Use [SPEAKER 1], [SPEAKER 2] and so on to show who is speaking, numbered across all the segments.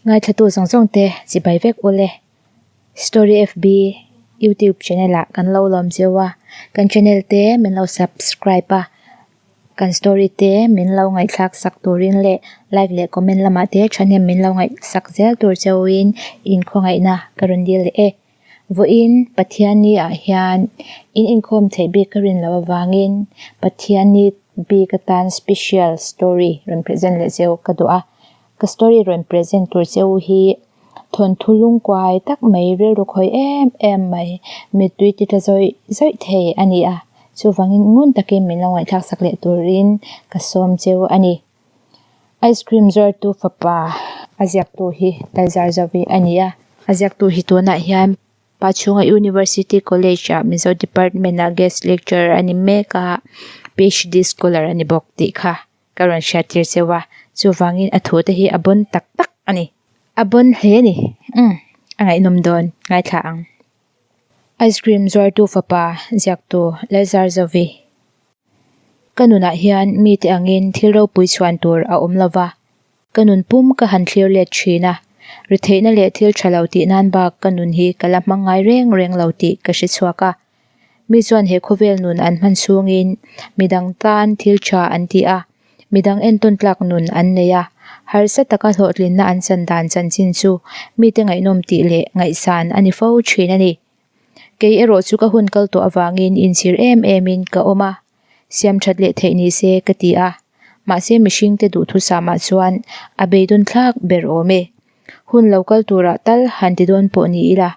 [SPEAKER 1] Ngaithlatu zawng zawng te chibai vek ule. Story FB YouTube channel ah kan lo lawm cheu a, kan channel te min lo subscribe a, kan story te min lo ngaihthlak sak turin leh like leh comment lamah te thahnem min lo ngaihsak zel tur cheuin inkhawngaihna ka rawn dil leh e. Vawiin Pathianni ah hian in inkhawm theih bik ka rin loh avangin Pathianni bik atan special story rawn present leh cheu ka duh a. Ka story rawn present tur cheu hi thawnthu lungkuai tak mai rilru khawi em em mai mittui ti tla zawih zawih thei a ni a, chuvangin ngun takin min lo ngaihthlak sak leh turin ka sawm cheu a ni. Ice cream zuartu fapa a ziaktu hi Lalzarzovi a ni a, a ziaktu hi tunah hian Pachhunga University College ah Mizo Department ah guest lecturer a ni mek a, PhD scholar a ni bawk tih kha ka rawn hriattir cheu a, chuvangin a thu te hi a bawn tak tak a ni. A bawn hle a ni, umm a ngaihnawm dawn ngaithla ang. Ice cream zuartu fapa ziaktu Lalzarzovi. Ka nunah hian mite angin thil ropui chhuan tur a awm lo va, ka nun pum ka han thlir let thin a, retheihna leh thil tha lo tih nan bak ka nun hi ka la hmang ngai reng reng lo tih ka hre chhuak a. Mi chuan he khawvel nun an hman chhungin midang tan thil tha an ti a, midang entawn tlak nun an nei a, harsa taka hlawhtlinna an chan dan chanchin chu mite ngaihnawm tih leh ngaihsan a ni fo thin a ni. Kei erawh chu ka hun kal tawh avangin inchhir em emin ka awm a, siam that leh theih ni se ka ti a, mahse mihringte duhthusam-ah chuan a beidawn thlak ber awm e. Hun lo kal turah tal han ti dawn pawh ni ila,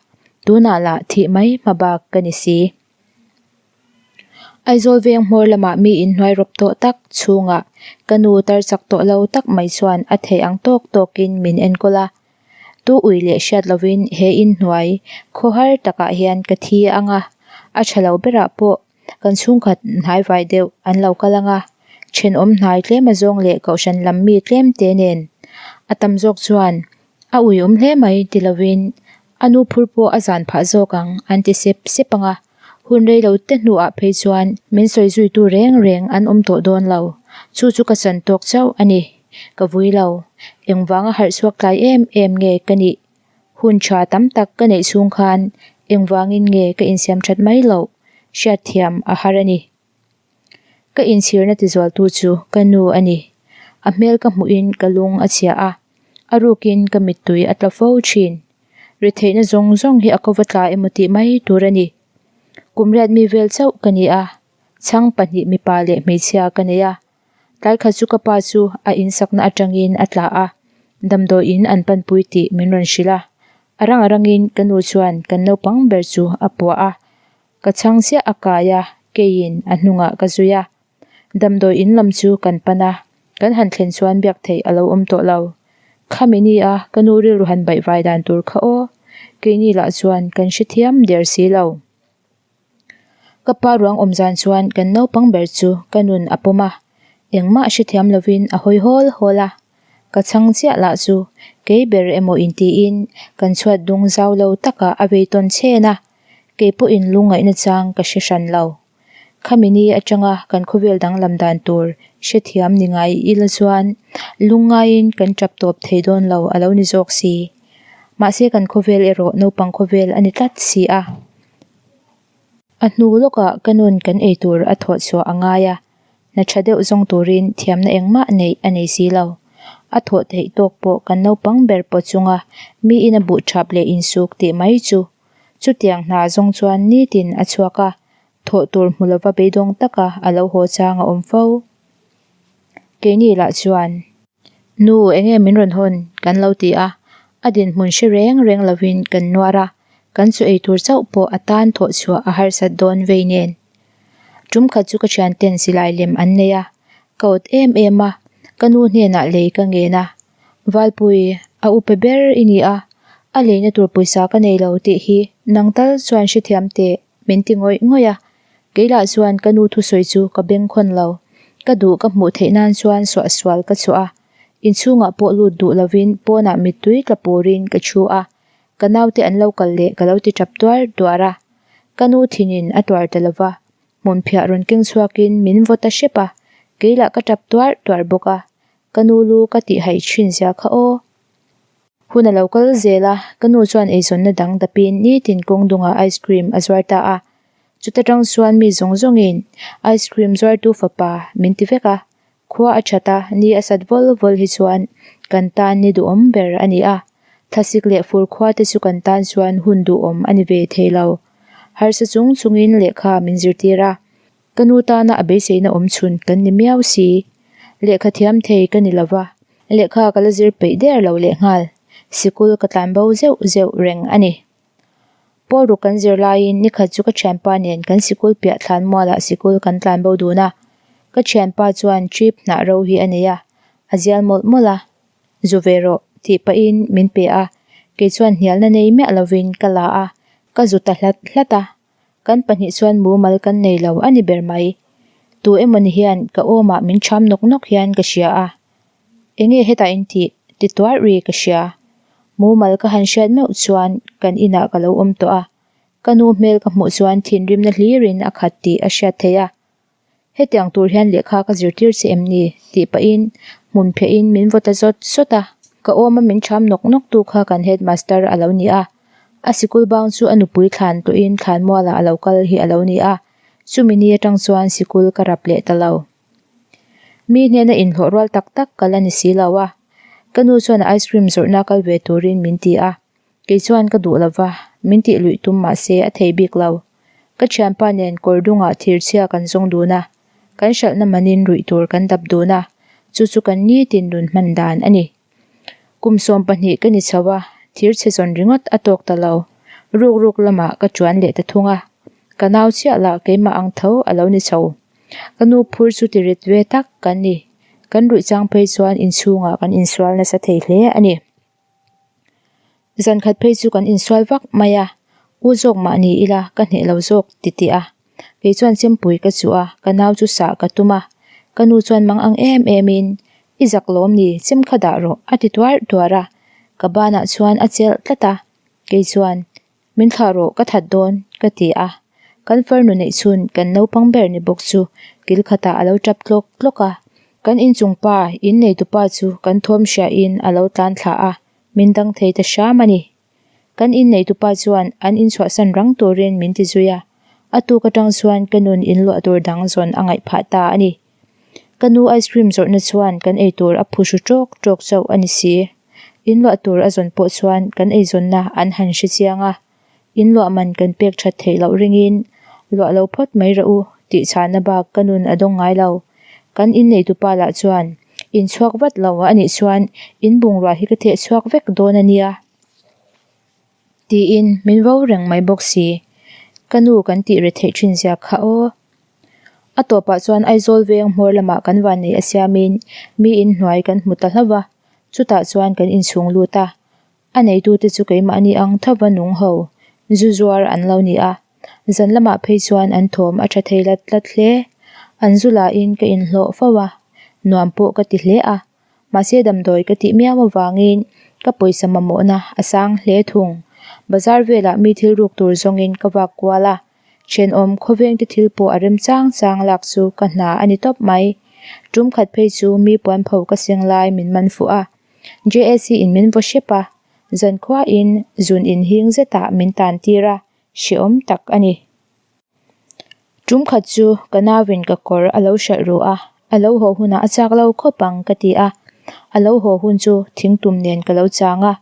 [SPEAKER 1] tunah lah thih mai hma bak ka ni si. Aizawl veng hmawr lamah mi inhnuai rawp tawh tak chhungah ka nu tar chak tawh lo tak mai chuan a theih ang tawk tawkin min enkawl a, Tu ui leh hriat lovin he inhnuai khawhar takah hian ka thi ang a, a tha lo berah pawh kan chhungkhat hnaivai deuh an lo kal ang a, thenawm hnai tlem azawng leh kohhran lam mi tlem te nen a tam zawk chuan a ui awm hle mai ti lovin a nu phur pawh a zan phah zawk ang an ti sep sep ang a, hun rei lo te hnuah phei chuan min sawi zuitu reng reng an awm tawh dawn lo, chu chu ka chan tawk chauh a ni. Ka vui lo. Engvanga harh chhuak tlai em em nge ka nih? Hun tha tam tak ka neih chhung khan engvangin nge ka insiam that mai loh? Hriatthiam a har a ni. Ka inchhirna tizualtu chu ka nu a ni. A hmel ka hmuhin ka lung a chhia a, a rukin ka mittui a tla fo thin. Retheihna zawng zawng hi a kova tla emaw tih mai tur a ni. Kum riat mi vel chauh ka ni a, chhang pahnih mipa leh hmeichhia ka nei a. Tlai khat chu ka pa chu a insakna atangin a tla a, damdawiin an panpui tih min rawn hrilh a. A rang a rangin ka nu chuan kan naupang ber chu a puah a, ka chhang chiah a kai a, keiin a hnungah ka zui a. Damdawiin lam chu kan pan a, kan han thlen chuan biak theih a lo awm tawh lo. Khami ni a ka nu rilru han baihvai dan tur kha aw, keini lah chuan kan hrethiam der si lo. Ka pa ruang awm zan chuan kan naupang ber chu ka nun a pawm a, engmah hrethiam lovin a hawi hawl hawl a. Ka chhang chiah lah chu kei ber emaw intiin kan chhuat dung zau lo takah a vei tawn chhen a, kei pawhin lungngaihna chang ka hre hran lo. Khami ni atanga kan khawvel danglam dan tur hrethiam ni ngai ila chuan lungngaiin kan tap tawp thei dawn lo a lo ni zawk si. Mahse kan khawvel erawh naupang khawvel a ni tlat si a. A hnu lawkah ka nun kan ei tur a thawh chhuah a ngai a, hna tha deuh zawng turin thiamna engmah neih a nei si lo. A thawh theih tawk pawh kan naupang ber pawh chunga miin a buh thap leh insuk tih mai chu. Chutiang hna zawng chuan nitin a chhuak a, thawh tur hmu lova beidawng taka a lo haw chang a awm fo. Keini lah chuan. Nu, enge min rawn hawn? kan lo ti a, a dinhmun hre reng reng lovin kan nuar a, kan chu ei tur chauh pawh a tan thawh chhuah a harsat dawn vei nen. Tum khat chu ka thianten silai lem an nei a, ka awt em em a, ka nu hnenah lei ka ngen a, Valpui, a upa ber i ni a, a leina tur pawisa ka nei lo tih hi nang tal chuan hrethiam teh min ti ngawih ngawih a, kei lah chuan ka nu thusawi chu ka bengkhawn lo, ka duh ka hmuh theih nan chuan suahsual ka chhuah a, inchhungah pawh lut duh lovin pawnah mittui tla purin ka thu a, ka naute an lo kal leh ka lo ti tap tuar tuar a, ka nu thinin a tuar ta lova, hmunphiah rawn keng chhuakin min vaw ta hrep a, kei lah ka tap tuar tuar bawk a, ka nu lu ka tihhaih thin zia kha aw. Hun a lo kal zel a, ka nu chuan eizawnna dang dapin nitin kawng dungah ice cream a zuar ta a. Chuta tang chuan mi zawng zawngin ice cream zuartu fapa min ti vek a, khua a that a, ni a sat vawl vawl hi chuan kan tan ni duhawm ber a ni a. Thlasik leh fur khua te chu kan tan chuan hun duhawm a ni ve thei lo. Harsa chung chungin lehkha min zirtir a, Ka nu tana a beiseina awm chhun kan ni miau si. Lehkha thiam thei ka ni lova, lehkha ka la zir peih der lo lehnghal. Sikul ka tlan bo zeuh zeuh reng a ni. Pawl ruk kan zir laiin nikhat chu ka thianpa nen kan sikul piah thlan mualah sikul kan tlan bo dun a. Ka thianpa chuan trip hnah ro hi a nei a, a zial mawlh mawlh a. Zu ve rawh tih pahin min pe a, kei chuan hnialna nei miah lovin ka la a, ka zu ta hlat hlat a. Kan pahnih chuan mumal kan nei lo a ni ber mai. Tu emawni hian ka awmah min ṭham nawk nawk hian ka hria a. Enge hetah in tih? ti tuar ri ka hria. Mumal ka han hriat meuh chuan kan inah ka lo awm tawh a. Ka nu hmel ka hmuh chuan thinrimna hlirin a khat tih a hriat theih a. Hetiang tur hian lehkha ka zirtir che em ni? tih pahin hmun phehin min vaw ta zawt zawt a. Ka awma min ṭham nawk nawk tu kha kan headmaster a lo ni a. A sikul bang chu a nupui thlan tawhin thlanmualah a lo kal hi a lo ni a. Chumi ni atang chuan sikul ka rap leh ta lo. Mi hnena inhlawh rual tak tak ka la ni si lo a. Ka nu chuan ice cream zawrhna kal ve turin min ti a. Kei chuan ka duh lo va, min tih luih tum mah se a thei bik lo. Ka thianpa nen kawr dungah thirchhia kan zawng dun a, kan hralhna manin ruih tur kan dap dun a, chu chu kan nitin nun hman dan a ni. Kum 12 ka ni chho a, thirchhe zawn ringawt a tawk ta lo. Ruk ruk lamah ka tuan leh ta thung a, ka nau chiah lah keimah ang tho a lo ni chho. Ka nu phur chu ti rit ve tak kan ni. Kan ruih chang phei chuan inchhungah kan insual nasa thei hle a ni. Zan khat phei chu kan insual vak mai a, u zawk mah ni ila ka hneh lo zawk ti tih a. Kei chuan chempui ka chuh a, ka nau chu sah ka tum a. Ka nu chuan mang ang em em in, I zak lawm ni, chem kha dah rawh a ti tuar tuar a. Ka banah chuan a chelh tlat a, kei chuan, Min thlah rawh, ka that dawn, ka ti a. Kan farnu neih chhun kan naupang ber ni bawk chu kil khatah a lo tap tlawk tlawk a. Kan inchung pa, in neitupa chu kan thuam hriahin a lo tlan thlah a, min dang thei ta hram a ni. Kan in neitupa chuan an inchhuahsan rang turin min ti zui a, a tuk atang chuan ka nun inluah tur dang zawn a ngaih phah ta a ni. Ka nu ice cream zawrhna chuan kan eitur a phuhru ṭawk ṭawk chauh a ni si. Inluah tur a zawn pawh chuan kan eizawnna an han hre chiang a, inluah man kan pek that theih loh ringin luah lo phawt mai rawh u tih chhahna bak ka nun a dawng ngai lo. Kan inneitupa lah chuan inchhuak vat lo a nih chuan in bungrua hi ka theh chhuak vek dawn a nia tiin min vo reng mai bawk si. Ka nu kan tih re theih thin zia kha aw. A tawpah chuan Aizawl veng hmawr lamah kan vanneih a siamin mi inhnuai kan hmu ta hlauh a. Chutah chuan kan inchhung lut a, a neitute chu keimahni ang thova nung ho zu zuar an lo ni a, zan lamah phei chuan an thawm a tha thei lat tlat hle. An zu lahin ka inhlawh fo a, nuam pawh ka ti hle a, mahse damdawi ka tih miau avangin ka pawisa mamawhna a sang hle thung. Bazar velah mi thil ruk tur zawngin ka vak kual a, Thenawm khawvengte thil pawh a rem chang chang lak chu ka hna a ni tawp mai. Tum khat phei chu mi puanpho ka seng lai min man fuh a. JAC in min vaw hrep a, zankhuain zun inhing zetah min tan tir a, hrehawm tak a ni. Tum khat chu ka nauin ka kawr a lo hralh ru a, a lo haw hunah a chak lo khawp ang ka ti a. A lo haw hun chu thingtum nen ka lo chang a,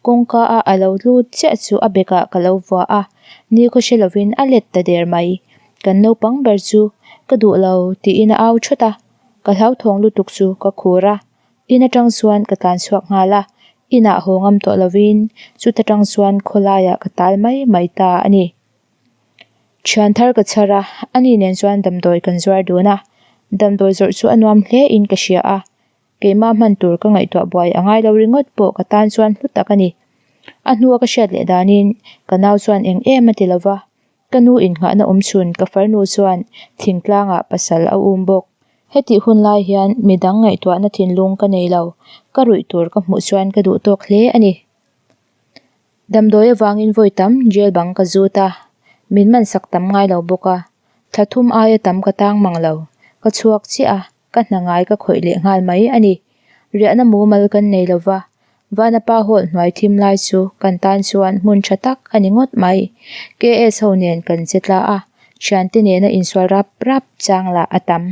[SPEAKER 1] kawngka a a lo lut chiah chu a bekah ka lo vuah a, nikhaw hre lovin a let ta der mai. Kan naupang ber chu ka duh lo tiin a au thawt a, ka hlauthawng lutuk chu ka khur a, in atang chuan ka tlan chhuak nghal a, inah haw ngam tawh lovin chuta tang chuan khawlaiah ka tal mai mai ta a ni. Thian thar ka chhar a, ani nen chuan damdawi kan zuar dun a, damdawi zawrh chu a nuam hle in ka hria a, keimah hman tur ka ngaihtuah buai a ngai lo ringawt pawh ka tan chuan hlu tak a ni. A hnua ka hriat leh danin ka nau chuan eng em a ti lo va, ka nu innghahna awm chhun ka farnu chuan thingtlangah pasal a um bawk. Hetih hun lai hian midang ngaihtuahna thinlung ka nei lo, ka ruih tur ka hmuh chuan ka duh tawk hle a ni. Damdawi avangin vawi tam jail bang ka zut a, min man sak tam ngai lo bawk a, thla thum aia tam ka tang mang lo, ka chhuak chiah a, ka hna ngai ka khawih leh nghal mai a ni. Riahna mumal kan nei lo va, Vanapa Hall hnuai thim lai chu kan tan chuan hmun tha tak a ni ngawt mai. KS ho nen kan che tla a, thiante nena insual rap rap chang lah a tam.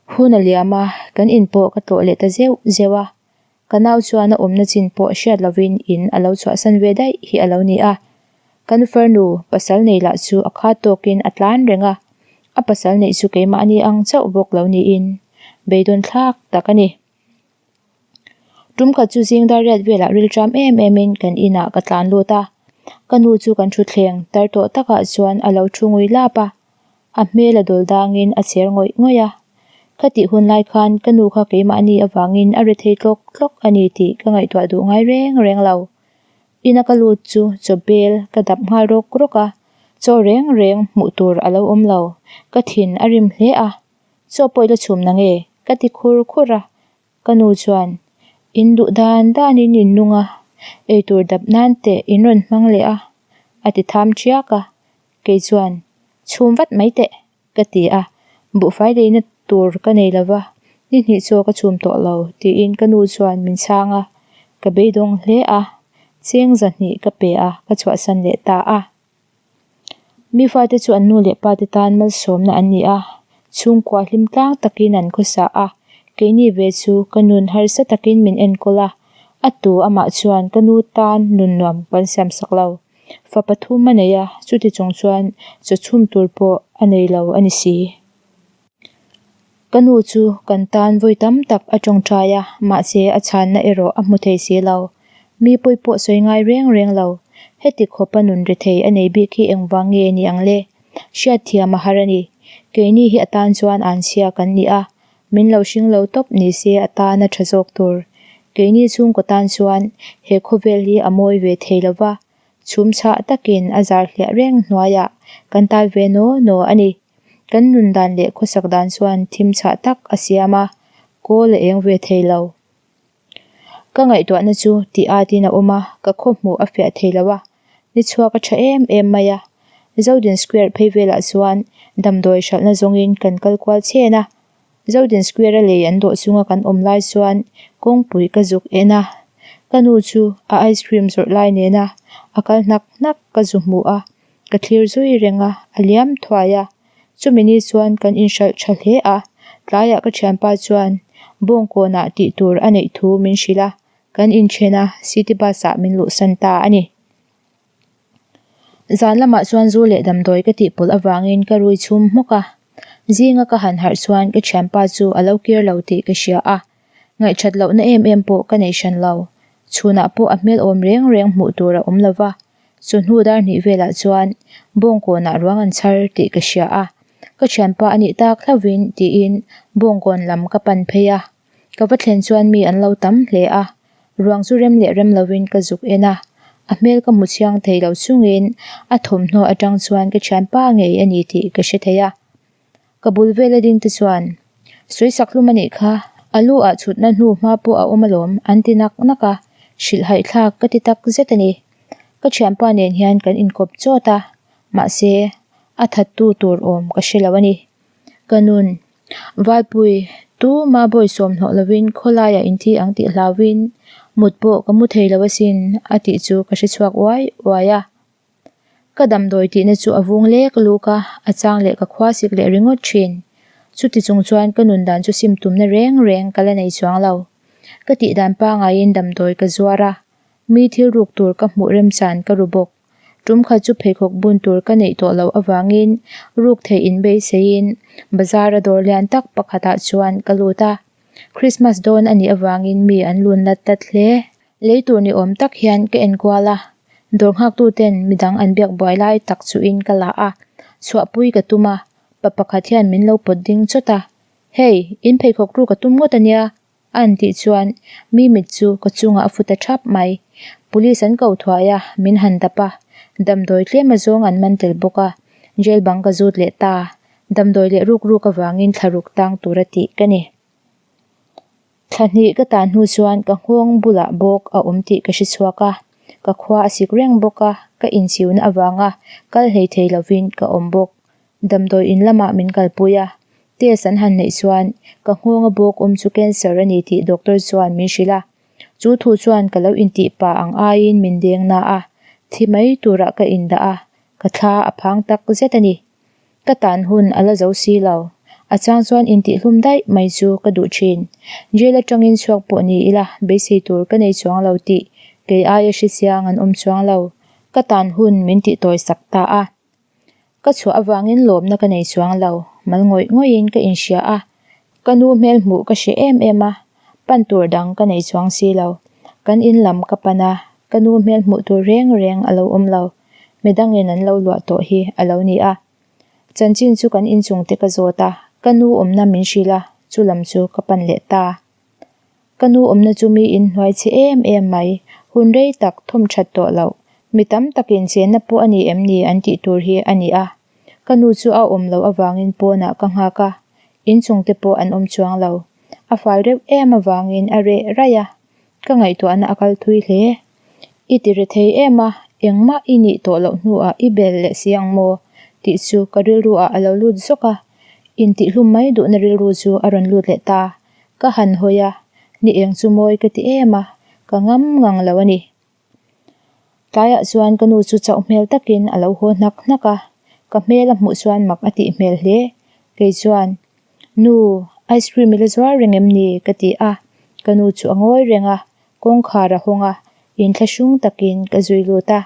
[SPEAKER 1] Hun a liam a, kan in pawh ka tlawh leh ta zeuh zeuh a. Ka nau chuan a awmna chin pawh hriat lovin in a lo chhuahsan ve daih hi a lo ni a. Kan farnu pasal nei lah chu a khat tawkin a tlan reng a, a pasal neih chu keimahni ang chauh bawk lo niin beidawn thlak tak a ni. Tum khat chu zing dar riat velah rilṭam em emin kan inah ka tlan lut a, ka nu chu kan thutthleng tar tawh takah chuan a lo thu ngui lap a, a hmel a dawl dangin a cher ngawih ngawih a. Khatih hun lai khan ka nu kha keimahni avangin a rethei tlawk tlawk a ni tih ka ngaihtuah duh ngai reng reng lo. Ina ka lut chu chaw bel ka dap nghal rawk rawk a, chaw reng reng hmuh tur a lo awm lo. Ka thin a rim hle a, Chaw pawh i la chhum na nge? Ka ti khur khur a, ka nu chuan, In duh dan danin in nung a, eitur dap nan teh in rawn hmang leh a, a ti tham ṭhiak a. Kei chuan, Chhum vat mai teh, ka ti a, buhfai leina tur ka nei lo va, ni hnih chaw ka chhum tawh lo, tiin ka nu chuan min chhang a, ka beidawng hle a, cheng zahnih ka pe a, ka chhuahsan leh ta a. Mi fate chu an nu leh pa te tan malsawmna an ni a, chhungkua hlim tlang takin an khawsa a, keini ve chu ka nun harsa takin min enkawl a, a tu amah chuan ka nu tan nun nuam kan siam sak lo. Fa pathum a nei a, chuti chung chuan chaw chhum tur pawh a nei lo a ni si. Ka nu chu kan tan vawi tam tak a tawngtai a, mahse a chhanna erawh a hmu thei si lo. Mi pawi pawh sawi ngai reng reng lo. Heti khawpa nun rethei a nei bik hi engvang nge ni ang le? Hriatthiam a har a ni. Keini hi a tan chuan anchhia kan ni a, min lo hring lo tawp ni se a tan a tha zawk tur. Keini chhungkaw tan chuan he khawvel hi a mawi ve thei lo va, chhum chhah takin a zar hliah reng hnuaiah kan tal ve naw naw a ni. Kan nun dan leh khawsak dan chuan thim chhah tak a siam a, kawl a eng ve thei lo. Ka ngaihtuahna chu tih atin a awm a, ka khaw hmuh a fiah thei lo a, ni chhuak a tha em em mai a. Zodin Square phei velah chuan damdawi hralhna zawngin kan kal kual chhen a, Zodin Square a lei an dawh chunga kan awm lai chuan kawngpui ka zuk en a, ka nu chu a ice cream zawrh lai nena a kal hnak hnak ka zu hmu a, Ka thlir zui reng a, a liam thuai a. Chumi ni chuan kan inhralh tha hle a, tlaiah ka thianpa chuan Bawngkawnah tih tur a neih thu min hrilh a, kan inthen a, city bus ah min luhsan ta a ni. Zan lamah chuan zu leh damdawi ka tihpawlh avangin ka rui chhum hmawk a, zinga ka han harh chuan ka thianpa chu a lo kir lo tih ka hria a, Ngaihthat lohna em em pawh ka nei hran lo. Chhunah pawh a hmel awm reng reng hmuh tur a awm lo va, chawhnu dar hnih velah chuan Bawngkawnah ruang an chhar tih ka hria a, ka thianpa a nih tak hlauhin tiin Bawngkawn lam ka pan phei a. Ka va thlen chuan mi an lo tam hle a, ruang chu rem leh rem lovin ka zuk en a, a hmel ka hmu chhiang thei lo chungin a thawmhnaw atang chuan ka thianpa ngei a ni tih ka hre thei a. Ka bul vela ding te chuan, Sawi sak hlum a nih kha, a lu ah chhutna hnu hma pawh a awm alawm, an ti nak nak a, hrilh haih thlak ka ti tak zet a ni. Ka thianpa nen hian kan inkawp chawt a, mahse, a thattu tur awm ka hre lo a ni. Ka nun, Valpui, tuma bawi sawm hnawh lovin khawlaiah inthi ang tih hlauhin mut pawh ka mu thei lo asin, a tih chu ka hre chhuak uai uai a. Ka damdawi tihna chu a vung lek luk a, a chang leh ka khua sik leh ringawt thin. Chuti chung chuan ka nun dan chu sim tumna reng reng ka la nei chuang lo. Ka tih dan pangaiin damdawi ka zuar a, mi thil ruk tur ka hmuh remchan ka ru bawk. Tum khat chu pheikhawk bun tur ka neih tawh loh avangin ruk theih inbeiseiin bazar a dawr lian tak pakhatah chuan ka lut a. Christmas dawn a nih avangin mi an lun lat lat hle. Lei tur ni awm tak hian ka enkual a, dawr nghaktu ten midang an biak buai lai tak chuhin ka la a, chhuahpui ka tum a, pa pakhat hian min lo pawt ding chawt a, Hey, in pheikhawk ru ka tum ngawt a nia, a han tih chuan mi mit chu ka chungah a fu ta thap mai. Police an ko thuai a, min han dap a, damdawi tlem azawng an man tel bawk a, jail bang ka zut leh ta, damdawi leh ruk ruk avangin thlaruk tang tura tih ka ni. Thla hnih ka tan hnu chuan ka nghawng bulah bawk a awm tih ka hre chhuak a, ka khua a sik reng bawk a, ka inchiuna avanga kal hlei thei lovin ka awm bawk. Damdawi in lamah min kalpui a, test an han neih chuan ka nghawnga bawk awm chu cancer a ni tih doctor chuan min hrilh a. Chu thu chuan ka lo intih pa ang aiin min deng na a, thi mai turah ka indah a, ka thla a phang tak zet a ni. Ka tan hun a la zo si lo. A chang chuan intihhlum daih mai chu ka duh thin. Jail atangin chhuak pawh ni ila beisei tur ka nei chuang lo tih kei aia hre chiang an awm chuang lo. Ka tan hun min tihtawi sak ta a. Ka chhuah avangin lawmna ka nei chuang lo. Mal ngawih ngawihin ka inhria a. Ka nu hmel hmuh ka hre em em a, pan tur dang ka nei chuang si lo. Kan in lam ka pan a, ka nu hmel hmuh tur reng reng a lo awm lo. Midangin an lo luah tawh hi a lo ni a. Chanchin chu kan inchung te ka zawt a, ka nu awmna min hrilh a, chu lam chu ka pan leh ta. Ka nu awmna chu mi inhnuai chhe em em mai, hun rei tak thawm that tawh loh, mi tam takin chenna pawh a ni em ni an tih tur hi a ni a. Ka nu chu a awm loh avangin pawnah ka nghak a, inchung te pawh an awm chuang lo. A fal reuh em avangin a reh raih a, ka ngaihtuahna a kal thui hle. I ti re thei em a, engmah i nih tawh loh hnuah i bel leh si ang maw? tih chu ka rilru ah a lo lut zawk a, intihhlum mai duhna rilru chu a rawn lut leh ta. Ka han hawi a, ni eng chu mawi ka ti em a, ka ngam ngang lo a ni. Tlaiah chuan ka nu chu chauh hmel takin a lo haw hnak hnak a, ka hmel a hmuh chuan mak a tih hmel hle. Kei chuan, Nu, ice cream i la zuar reng em ni? ka ti a, ka nu chu a ngawi reng a, kawngkhar a hawng a, inthlahrung takin ka zui lut a.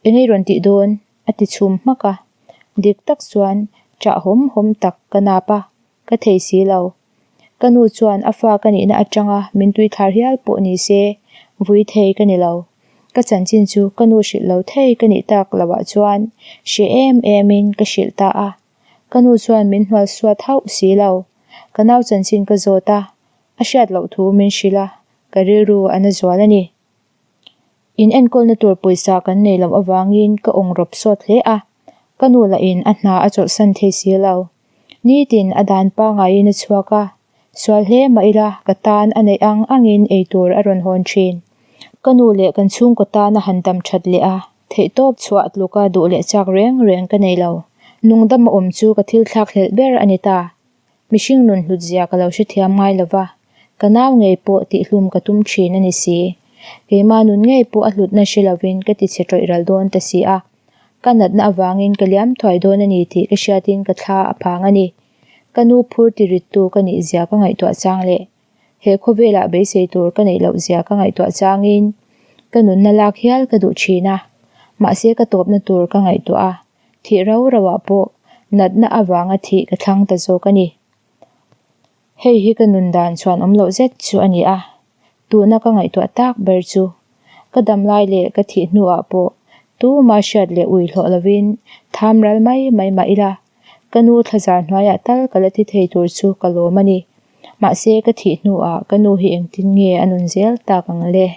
[SPEAKER 1] Eng i rawn tih dawn? a ti chhum hmak a, dik tak chuan ṭah hawm hawm tak ka nap a, ka thei si lo. Ka nu chuan a fa ka nihna atanga min tuithlar hial pawh ni se, vui thei ka ni lo. Ka chanchin chu ka nu hrilh lo thei ka nih tak loah chuan hre em emin ka hrilh ta a. Ka nu chuan min hnual suat hauh si lo. Ka nau chanchin ka zawt a, a hriat loh thu min hrilh a, ka rilru a na zual a ni. In enkawlna tur pawisa kan nei loh avangin ka awng rawp sawt hle a, ka nu lahin a hna a chawlhsan thei si lo. Nitin a dan pangaiin a chhuak a, sual hle mah ila ka tan a neih ang angin eitur a rawn hawn thin. Ka nu leh kan chhungkaw tan a han dam that leh a, theihtawp chhuah tluka duh leh chak reng reng ka nei lo. Nungdam a awm chu ka thil thlak hlelh ber a ni ta. Mihring nun hlut zia ka lo hrethiam ngai lo va, ka nau ngei pawh tihhlum ka tum thin a ni si. Keimah nun ngei pawh a hlutna hre lovin ka tichhe tawih ral dawn ta si a. Ka natna avangin ka liam thuai dawn a ni tih ka hriatin ka thla a phang a ni. Ka nu phur tirittu ka nih zia ka ngaihtuah chang leh he khawvelah beisei tur ka neih loh zia ka ngaihtuah changin ka nunna lak hial ka duh thin a. Mahse ka tawpna tur ka ngaihtuah a. Thih rau rauah pawh natna avanga thih ka thlang ta zawk a ni. Hei hi ka nun dan chhuan awm loh zet chu a ni a, tuna ka ngaihtuah tak ber chu ka dam lai leh ka thih hnuah pawh tuma hriat leh ui hlawh lovin tham ral mai mai mah ila, ka nu thlazar hnuaiah tal ka la ti thei tur chu ka lawm a ni. Mahse ka thih hnuah ka nu hi engtin nge a nun zel tak ang le?